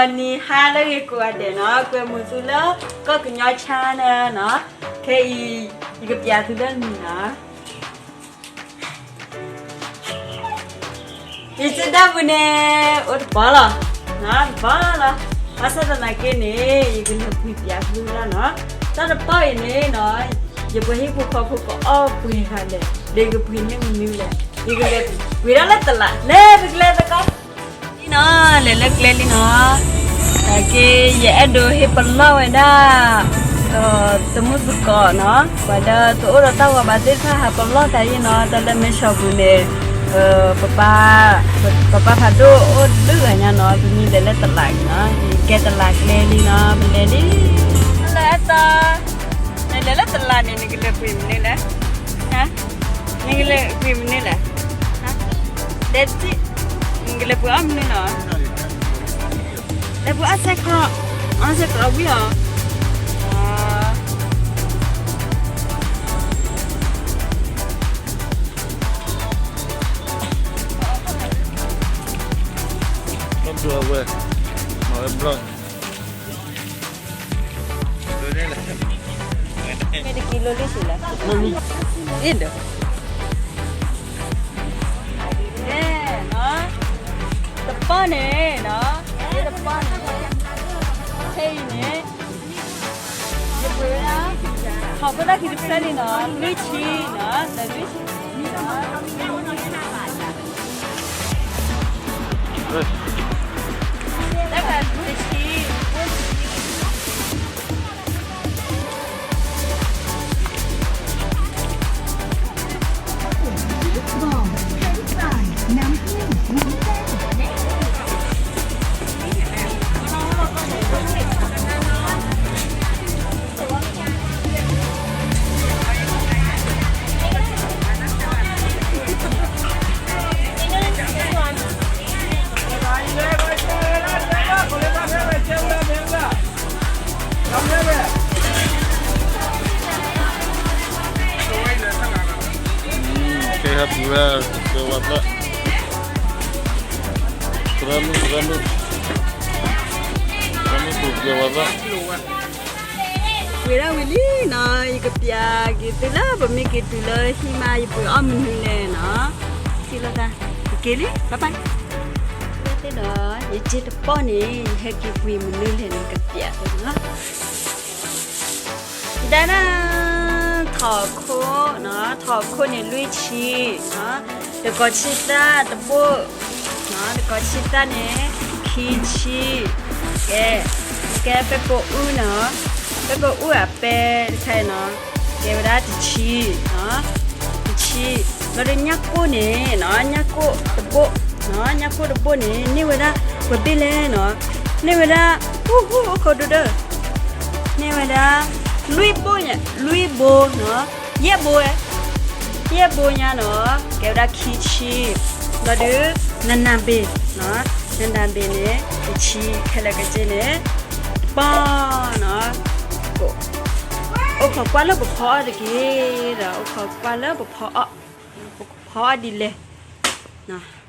နံၤဟါလၢအဂ့ၤကိးဂၤဒဲးနီၤ, ကွဲမုာ်သုလၢကီၢ်ကညီ channel နီၤ, ခဲအံၤ ယကပျးသုလၢနံၤနီၤ. ယစ့ဒၣ်ပူၤန့ၣ် အိၣ်တပီၢ်လီၤ, တပီၢ်လီၤ. ဘၣ်ဆၣ်သနာ်က့န့ၣ် ယကလဲၤပှ့ၤပျးသုဒၣ်နီၤ. တၢ်တပီၢ်အံၤန့ၣ်နီၤ, ယပှၤဟံၣ်ဖိဃီဖိကအီၣ်ပှဲၤဂၤလဲၣ်, ဒီးယကပှ့ၤန့ၢ်မနုၤလဲၣ်, ယကလဲၤပှ့ၤဒၣ်လၢတလး, လဲၤပကလဲၤသကိး လံနီၤ, လဲၤလၢကျဲလံနီၤ. တၢ်က့ ယအဲၣ်ဒိးဟ့ၣ်ပလီၢ်ဝဲဒၣ် တမုၣ်သကိးနီၤ, ပှၤလၢတအိၣ်ဒီးတၢ်ဂီၤဘၣ်သ့ၣ်တဖၣ် ဟးပလီၢ်တၢ်အံၤနီၤ, တၢ်လၢမဲဆီးပူၤန့ၣ် ပပၢ်ဖးဒိၣ်အိၣ်ဒုးဂၤညါနီၤ, ပမ့ၢ်လဲၤလၢတလးနီၤ, ကဲတလးကျဲလံနီၤ, ပလဲၤလံ. ဟဲလၢအသီ, နလဲၤလၢတလးန့ၣ် နကလဲၤပှ့ၤမနုၤလဲၣ်, နကလဲၤပှ့ၤမနုၤလဲၣ်, တဲတထံၣ်, နကလဲၤပှ့ၤအီၣ်မနုၤနီၤ. လဲၤပှ့ၤအီၣ်ဆဲးကြီ, အီၣ်ဆဲးကြီဝံၤအီၤ. မ့ၢ်တကံလိလံၢ်ဆံးလဲၣ်, အ့ၣ်ဒီး တပီၢ်န့ၣ်နီၤ, တပီၢ်န့ၣ်, ခဲအံၤန့ၣ် ယပှ့ၤဝဲဒၣ် ဟီၣ်ခိၣ်တၢ်ခံတဖျၢၣ်လံနီၤ, လွံၢ်ဆံနီၤ, တလွံၢ်ဆံ, တၢ်တဆံ, ကဲဟဲပူၤဝဲ ကဝၤဖျၢၣ်, သရၣ်မုၣ် သရၣ်မုၣ်, သရၣ်မုၣ်ပူၤကဝၤဖျၢၣ်. ဝံၤဒၣ်ဝံၤလံနီၤ, ယကပျးက့ၤသုလၢပမ့ၢ်က့ၤတုၤလၢဟံၣ်မး ယပှ့ၤအီၣ်မနုၤလဲၣ်နီၤ, ထံၣ်လိာ်သး, ယက့ၤလံ bye bye. သ့ၣ်ဒီး ယစ့တပီၢ်န့ၣ် ယဟဲက့ၤပှ့ၤမနုၤလဲၣ်န့ၣ် ကပျးသုနီၤ. ဒၣ်ဒၣ် ထီၣ်ခိၣ်နီၤ, ထီၣ်ခိၣ်န့ၣ်လွံၢ်ဆံ, တကီၤဆံသၣ်တဘိၣ်, တကီၤဆံသၣ်န့ၣ် ခံဆံ, ကဲ, ကဲပဲပိာ်အူနီၤ, ပဲပိာ်အူအပဲတခါအံၤနီၤ, ကဲဝဲဒၣ်တဆံ, တဆံ, ဘျီဒီးညၣ်ကိၣ်န့ၣ်နီၤ, ညၣ်ကိၣ်တဘိၣ်, ညၣ်ကိၣ်တဘိၣ်န့ၣ် န့ၢ်ဝဲဒၣ် ပှဲၤဘ့ၣ်လဲၣ်နီၤ, န့ၢ်ဝဲဒၣ် ဟူဟူအိၣ်ခိးဒိၣ်ဒိၣ် န့ၢ်ဝဲဒၣ် လွံၢ်ဘိၣ်, လွံၢ်ဘိၣ်နီၤ, ယဲၢ်ဘိၣ်ဝဲ, ယဲၢ်ဘိၣ်ညါနီၤ, ကဲဝဲဒၣ်ခံဆံ, ဘျီဒီး နနၢ်ဘ့ၣ်, နနၢ်ဘ့ၣ်န့ၣ် တဆံ, ခဲလၢာ်ခဲဆ့န့ၣ် တပီၢ်နီၤ, အိၣ်ခိးကွၢ်လၢပဖီအီၣ်တက့ၢ်ဒီး အိၣ်ခိးကွၢ်လၢပဖီအီၣ်, ပဖီအီၣ်ဒ်လဲၣ်နီၤ.